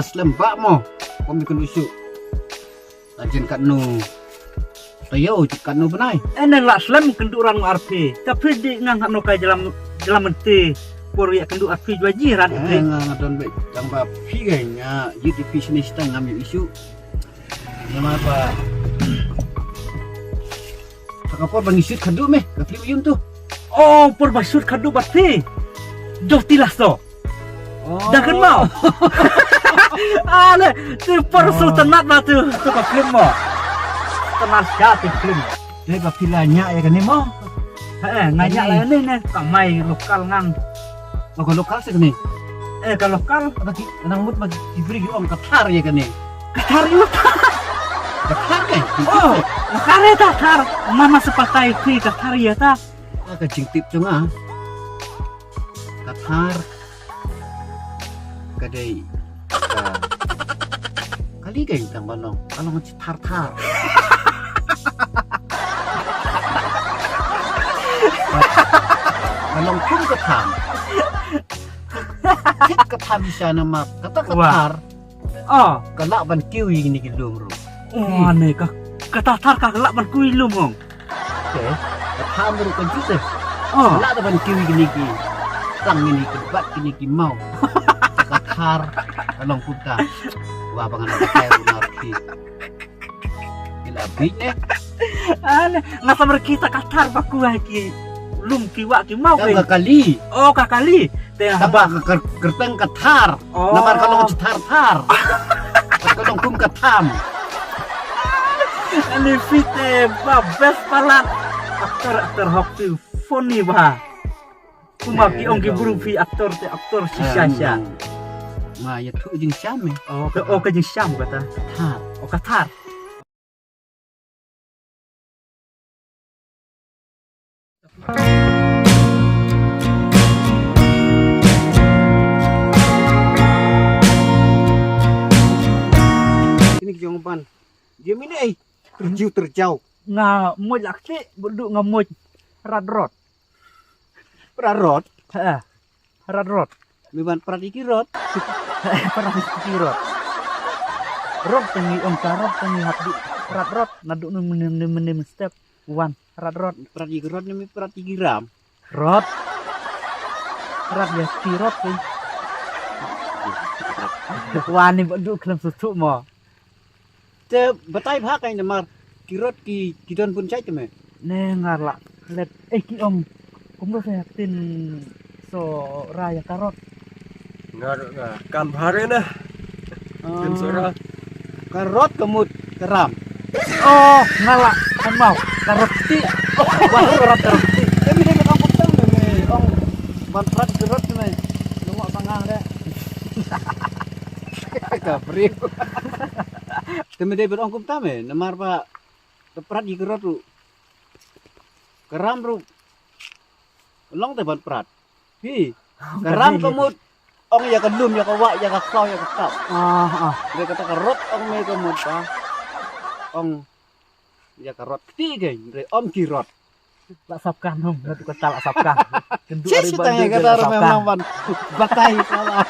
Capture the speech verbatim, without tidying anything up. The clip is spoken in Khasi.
Slem ba mo. Kom ikun usu. Ajin kat nu. Tayo jin kat nu benai. Ene la slem kendu ran ngar phi. Tapi di ngang hak no kai jalam jalam menti. Por ya kendu arphi jua ji ran. Eh, phi. Ngang adon be tang ba phi gai nya. Yit di phi sini sitang ngam yu isu. Nama ba. Ka por ba ngi shoot khadduh me, ka film yun tu. Oh, por ba shoot khadduh ba ti. Joti laso. Oh. Dah kan mau. Ale, ti por sultanat ba tu, tu ka film mo. Sultanat sha ti film. Dei ba phi la nya ya kane mo. He, nga nya la ne ne, ka mai lokal ngang. Oh, ka lokal se kane. Eh, ka lokal. Ba ki nang mut ba ki bri ki ong ka thar ya kane. Ka thar yu. Ka thar ke. Oh, ka thar ya ta thar. Mama sepatai ki ka thar ya ta. Ka jingtip jong nga. Ka thar. Ka dei. Ka. Kali ka tang ba long. Ka long chi thar thar. Ka long kum ka tham. Thik ka tham sha namar kata ka thar. Oh. Ka lah ban kiew ïa kine ki lum ruh. Oh, ne ka, kata thar ka lah ban kiew ïa lum hong. Te ka tham ruh ka jut te. Oh. Ka lah ban kiew ïa kine ki tang, kine ki bat, kine ki maw. Ka thar ka long kumta. Wa ba ngan ka thar ruh na ki. Ila bit ne. Ale, nga samar kita ka thar ba kuai ki lum ki wah ki maw. Ka kali. Oh, ka kali. Te haba ka ker-, kerteng ka thar. Oh. Namar ka long chi thar thar. Ka long kum ka tham. Ani phi te ba best palat. Aktor, aktor hok tu funny ba. Kuma ki ong ki bru phi aktor te aktor shisha sha. Nga ya thu jing sham eh. Oh, ka, oh, ka jing sham kata. Thar. Oh, ka thar. Ini jong ban. Dia mini ai. Terjau terjau. Nga moj lak sik, bedu nga moj rat rot. Rat rot. Ha. Rat rot. Mi ban prat iki rot. Prat iki rot. Rot tengi ong ka rot tengi hap di. Rat rot nadu ni menim menim menim step. Wan rat rot. Prat iki rot ni mi prat iki ram. Rot. Rat ya ti rot ni. Wan ni badu kelam susu mo. Te batai bha kai namar ki rot ki, ki don bun jait te me. Ne ngar la let eh ki ong kumno se tin so ra ya ka rot. Ngar kan bha re na. Tin so ra. Ka rot ka mut ka ram. Oh, nga la kan mau ka rot ti. Wah, ka rot ka rot ti. Te me dei ban ong kumta me ong ban prat ka rot me. Lu ma bangang de. Ka briew. Te me dei ban ong kumta me namar ba ka prat ïa ka rot ruh. Ka ram ruh. Long te ban prat. Hi. Ka ram ka mut. Ong ïa ka lum ïa ka wah ïa ka khlaw ïa ka kap. Ah, ah. Re kata ka rot ong me ka mut ka. Ong ïa ka rot kti ke re om ki rot. La sap kan hum, la tu kata la sap kan. Kendu. Cek ari sitang ïa kata re memang ban batai kala.